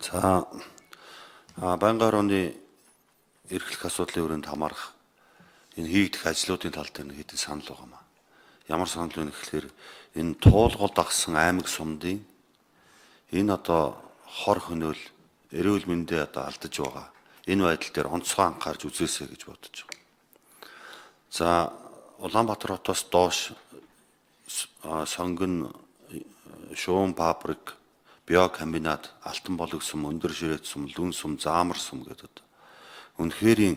За, байнгын хорооны эрхлэх асуудлын өрөөнд хамаарах энэ хийгдэх ажлуудын тал дээр нэг хэдэн санал байгаа юм аа. Ямар санал вэ гэхээр энэ туулгал дагсан аймаг сумдын энэ одоо хор хөнөөл эрүүл мэндээ одоо алдаж байгаа. Энэ байдал дээр онцгой анхаарч үзээсэй гэж бодож байгаа. За, Улаанбаатар хотоос доош сонгон шуум фабрик, биокомбинат, алтан болог сум, өндөр ширээт сум, лүн сум, заамар сум гэдэг одоо үнэхэрийн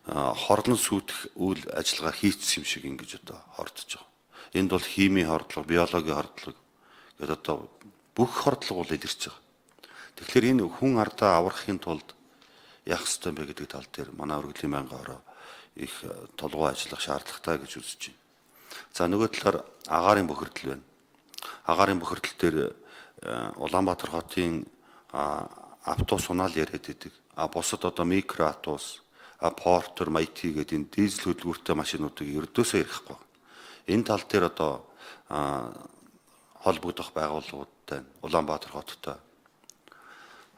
хорлон сүйтгэх үйл ажиллагаа хийцсэн юм шиг ингэж одоо хордож байгаа. Энд бол химийн хордлого, биологийн хордлого гэдэг одоо бүх хордлого бол илэрч байгаа. Тэгэхээр энэ хүн ардаа аврахын тулд яах ёстой юм бэ гэдэг тал дээр манай өргөдлийн байнгын хороо их тулгуу ажиллах шаардлагатай гэж үзэж байна. За, нөгөө талаар агаарын бохирдол байна. Агаарын бохирдол дээр Улаанбаатар хотын автобус унаал яриад идэг. А бусад одоо микро автобус, Портер, Майти гэдэг энэ дизель хөдөлгүүртэй машинуудыг ердөөсөө ярихгүй. Энэ тал дээр одоо холбогдох байгууллагуудтай, Улаанбаатар хоттой,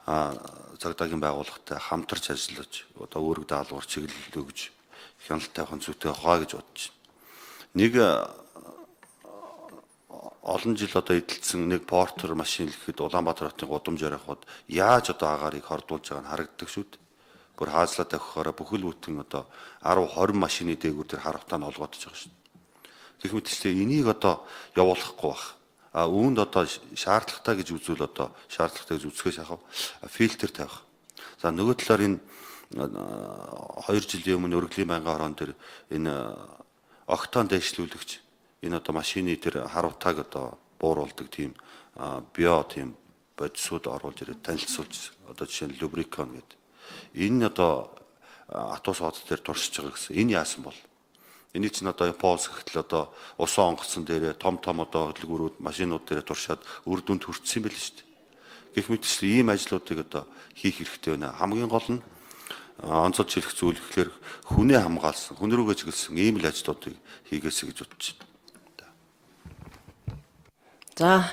цагдаагийн байгууллагатай хамтарч ажиллаж одоо үүрэг даалгавар чиглэл өгж хяналт тавих зүйтэй хаа гэж бодож байна. Нэг олон жил одоо эдэлсэн нэг Портер машин гэхэд Улаанбаатар хотын гудамжаар явхад яаж одоо агаарыг хордуулж байгааг нь харагддаг шүү дээ. Бүр хаазлаа тавихаараа бүхэл бүтэн одоо 10 20 машины дээгүүр дээр харавтаа нь олгоодож байгаа шүү дээ. Гэх мэтчлээ энийг одоо явуулахгүй бах. А үүнд одоо шаардлагатай гэж үзвэл одоо шаардлагатай гэж үзэхээс яхав фильтр тавих. За, нөгөө талаар энэ 2 жилийн өмнө өргөлийн байнгын хорон дээр энэ октан дээшлүүлэгч энэ одоо машины тэр харвтааг одоо бууруулдаг тийм био тийм бодисууд оруулж ирээд танилцуулж, одоо жишээ нь любрикон гэдэг. Энэ одоо атус од дээр туршиж байгаа гэсэн. Энэ яасан бол? Эний чинь одоо Японоос гэхтэл одоо усан онгоцон дээрээ том том одоо хөдөлгүүрүүд машинууд дээрээ туршаад үр дүнд хүртсэн юм байл шүү дээ. Гэх мэтчлэн ийм ажлуудыг одоо хийх хэрэгтэй байна. Хамгийн гол нь онцолж хэлэх зүйл гэхлээр хүнээ хамгаалсан, хүн рүүгээ чиглэсэн ийм л ажлуудыг хийгээсэй гэж бодож байна. За.